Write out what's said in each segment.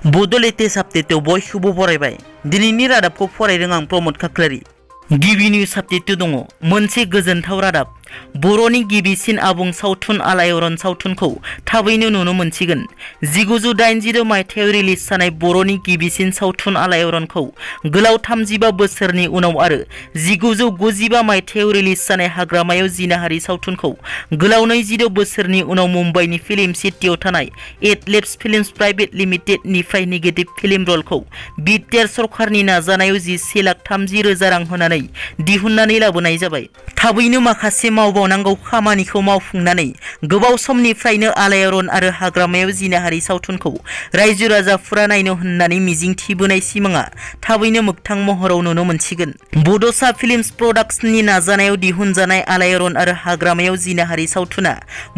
बड' लेटेस्ट आपडेटआव बयखौबो बरायबाय। दिनैनि रादाबखौ फरायदों आं प्रमद खाख्लारि। गिबि निउज आपडेट दङ मोनसे गोजोनथाव रादाब। बर'नि गिबिसिन आबुं सावथुन आलायारन सावथुनखौ थाबैनो नुनो मोनसिगोन। 1986 मायथाइयाव रिलिज जानाय बर'नि गिबिसिन सावथुन आलायारनखौ गोलाव 35 बोसोरनि उनाव आरो 1995 मायथाइयाव रिलिज जानाय हाग्रामायाव जिनाहारि सावथुनखौ गोलाव 20 बोसोरनि उनाव मुम्बाइनि फिल्म सिटीआव थानाय एडलेब्स फिल्म्स प्राइभेट लिमिटेड निफ्राय नेगेटिभ फिल्म रलखौ बिटिआर सरकारनि नाजानायाव 11,30,000 रां होनानै दिहुननानै लाबोनाय जाबाय। थाबैनो माखासे मावबावनांगौ खामानिखौ मावफुंनानै गोबाव समनिफ्रायनो आलायारन आरो हाग्रामायाव जिनाहारि सावथुनखौ रायजो राजाफोरा नायनो होननानै मिजिंथिबोनाय सिमाङा थाबैनो मोगथां महराव नुनो मोनसिगोन। बड'सा फिल्म्स प्रडाक्शननि नाजानायाव दिहुनजानाय आलायारन आरो हाग्रामायाव जिनाहारि सावथुना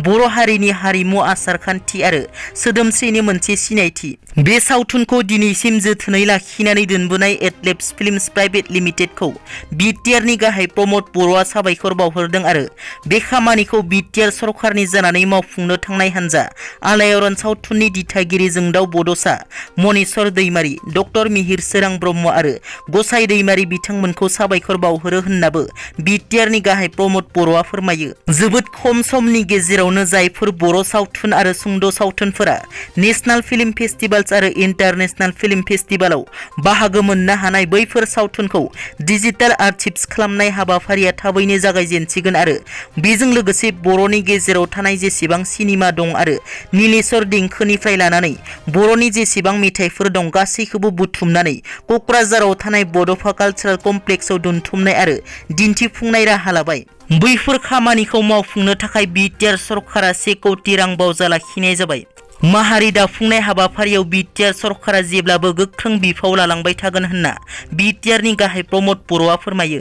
बर' हारिनि हारिमु आसारखान्थि आरो सोदोमस्रिनि मोनसे सिनायथि। बे सावथुनखौ दिनैसिम जोथोनै लाखिनानै दोनबोनाय एडलेब्स फिल्म्स प्राइभेट लिमिटेडखौ बिटिआरनि गाहाय प्रमद बर'आ साबायखर बावहरदों आरो बे खामानिखौ बिटिआर सरकारनि जानानै मावफुंनो थांनाय हान्जा आलायारन सावथुननि दिथागिरि जोंदाव बड'सा मनेस्वर दैमारि, डक्टर मिहिर सोरां ब्रह्म आरो गसाइ दैमारि बिथांमोनखौ साबायखर बावहरो होननाबो बिटिआरनि गाहाय प्रमद बर'आ फोरमायो। जोबोद खम समनि गेजेरावनो जायफोर बर' सावथुन आरो सुंद' सावथुनफोरा नेशनेल फिल्म फेस्टिवल्स आरो इन्टारनेशनेल फिल्म फेस्टिवलाव बाहागो मोननो हानाय बैफोर सावथुनखौ डिजिटेल आर्चिभ्स खालामनाय हाबाफारिया थाबैनो जागायजेनसिगोन आरो बेजों लोगोसे बर'नि गेजेराव थानाय जेसेबां सिनेमा दं आरो नीलेश्वर देंखोनिफ्राय लानानै बर'नि जेसेबां मेथाइफोर दं गासैखौबो बुथुमनानै क'क्राझाराव थानाय बड'फा कालचारेल कमप्लेक्सआव दोनथुमनाय आरो दिन्थिफुंनाय राहा लाबाय। बैफोर खामानिखौ मावफुंनो थाखाय बिटिआर सरकारा 1 कौटि रां बावजा लाखिनाय जाबाय। माहारि दाफुंनाय हाबाफारियाव बिटिआर सरकारा जेब्लाबो गोख्रों बिफाव लालांबाय थागोन होनना बिटिआरनि गाहाय प्रमद बर'आ फोरमायो।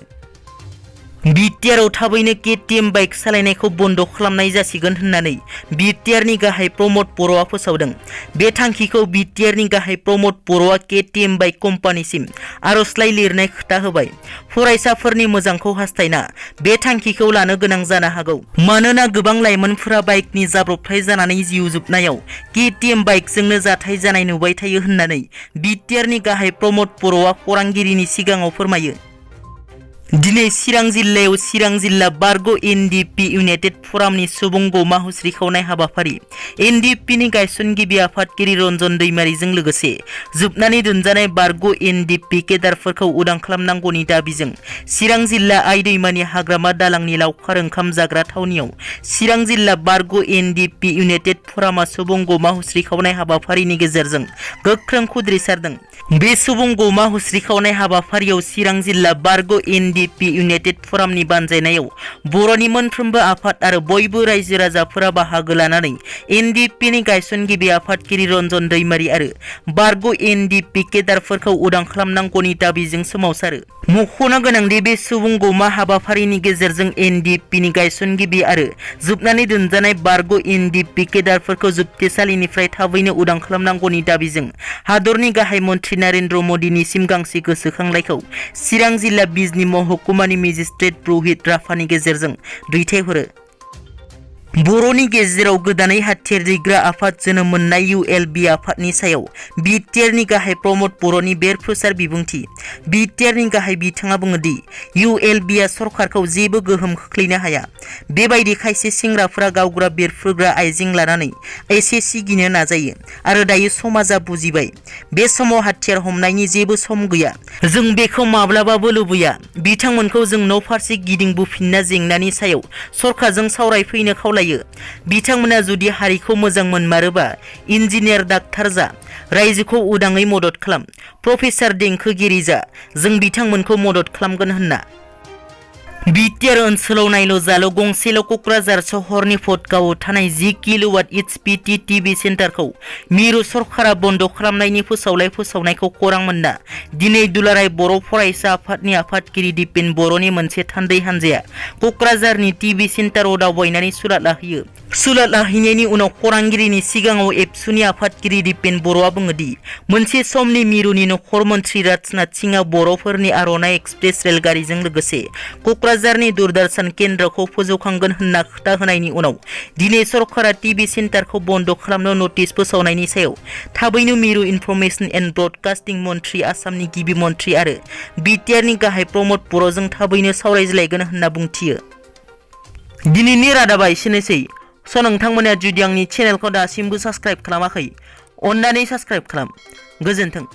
बिटिआरआव थाबैनो केटिएम बाइक सालायनायखौ बन्द खालामनाय जासिगोन होननानै बिटिआरनि गाहाय प्रमद बर'आ फोसावदों। बे थांखिखौ बिटिआरनि गाहाय प्रमद बर'आ केटिएम बाइक कम्पानिसिम आर'जलाइ लिरनाय खोथा होबाय। फरायसाफोरनि मोजांखौ हास्थायना बे थांखिखौ लानो गोनां जानो हागौ। मानोना गोबां लाइमोनफोरा बाइकनि जाब्रबथाय जानानै जिउ जोबनायाव केटिएम बाइकजोंनो जाथाय जानाय नुबाय थायो होननानै बिटिआरनि गाहाय प्रमद बर'आ खौरांगिरिनि सिगाङाव फोरमायो। दिनै चिरां जिल्लायाव चिरां जिल्ला बारग' एनडिपि इउनाइटेड फरामनि सुबुं गौमा हुस्रिखावनाय हाबाफारि एनडिपिनि गायसनगिरि आफादगिरि रन्जन दैमारिजों लोगोसे जोबनानै दोनजानाय बारग' एनडिपि केडारफोरखौ उदां खालामनांगौनि दाबिजों चिरां जिल्ला आइ दैमानि हाग्रामा दालांनि लावखार ओंखाम जाग्रा थावनियाव चिरां जिल्ला बारग' एनडिपि इउनाइटेड फरामा सुबुं गौमा हुस्रिखावनाय हाबाफारिनि गेजेरजों गोख्रों खुद्रिसारदों। बे सुबुं गौमा हुस्रिखावनाय हाबाफारियाव चिरां जिल्ला बारग' एनडिपि इउनाइटेड फरामनि बानजायनायाव बर'नि मोनफ्रोमबो आफाद आरो बयबो रायजो राजाफोरा बाहागो लानानै एनडिपिनि गायसनगिरि आफादगिरि रन्जन दैमारि आरो बारग' एनडिपि केडारफोरखौ उदां खालामनांगौनि दाबिजों सोमावसारो। मख'नो गोनांदि बे सुबुं गौमा हाबाफारिनि गेजेरजों एनडिपिनि गायसनगिरि आरो जोबनानै दोनजानाय बारग' एनडिपि केडारफोरखौ जोबथेसालिनिफ्राय थाबैनो उदां खालामनांगौनि दाबिजों हादरनि गाहाय मन्थ्रि नरेन्द्र मदिनिसिम गांसे गोसोखांलाइखौ चिरां जिल्ला बिजनी महकुमानि मेजिस्ट्रेट रहित राभानि गेजेरजों दैथायहरो। बर'नि गेजेराव गोदानै हाथियार दैग्रा आफाद जोनोम मोननाय इउएलबि आफादनि सायाव बिटिआरनि गाहाय प्रमद बर'नि बेरफ्रुसार बिबुंथि। बिटिआरनि गाहाय बिथाङा बुङोदि इउएलबिआ सरकारखौ जेबो गोहोम खोख्लैनो हाया। बेबायदि खायसे सेंग्राफोरा गावग्रा बेरफ्रुग्रा आइजें लानानै एसे सिगिनो नाजायो आरो दायो समाजा बुजिबाय। बे समाव हाथियार हमनायनि जेबो सम गैया। जों बेखौ माब्लाबाबो लुबैया। बिथांमोनखौ जों न' फारसे गिदिंबोफिनना जेंनानि सायाव सरकारजों सावरायफैनो खावलायो। बिथांमोना जुदि हारिखौ मोजां मोनमारोबा इन्जिनियार डाक्टार जा, रायजोखौ उदाङै मदद खालाम, प्रफेसार देंखोगिरि जा, जों बिथांमोनखौ मदद खालामगोन होनना। बिटिआर ओनसोलाव नायल' जाल' गंसेल' क'क्राझार सहरनि भटगावआव थानाय 10 किल'वाट एचपिटि टिभि सेन्टारखौ मिरु सरकारा बन्द खालामनायनि फोसावनायखौ खौरां मोनना दिनै दुलाराय बर' फरायसा आफादनि आफादगिरि दिपेन बर'नि मोनसे थान्दै हान्जाया क'क्राझारनि टिभि सेन्टाराव दावबायनानै सुलाद लाहैयो। सुलाद लाहैनायनि उनाव खौरांगिरिनि सिगाङाव एबसुनि आफादगिरि दिपेन बर'आ बुङोदि मोनसे समनि मिरुनि नखर मन्थ्रि राजनाथ सिंहआ बर'फोरनि आर'नाइ एक्सप्रेस रेलगारिजों लोगोसे क'क्राझार क'क्राझारनि दूरदर्शन केन्द्रखौ फोजौखांगोन होनना खोथा होनायनि उनाव दिनै सरकारा टिभि सेन्टारखौ बन्द खालामनो नटिस फोसावनायनि सायाव थाबैनो मिरु इनफरमेशन एन्ड ब्रडकास्टिं मन्थ्रि आसामनि गिबि मन्थ्रि आरो बिटिआरनि गाहाय प्रमद बर'जों थाबैनो सावरायज्लायगोन होनना बुंथियो। दिनैनि रादाबा एसेनोसै। नोंथांमोना जुदि आंनि चेनेलखौ दासिमबो साबस्क्राइब खालामाखै अन्नानै साबस्क्राइब खालाम। गोजोन्थों।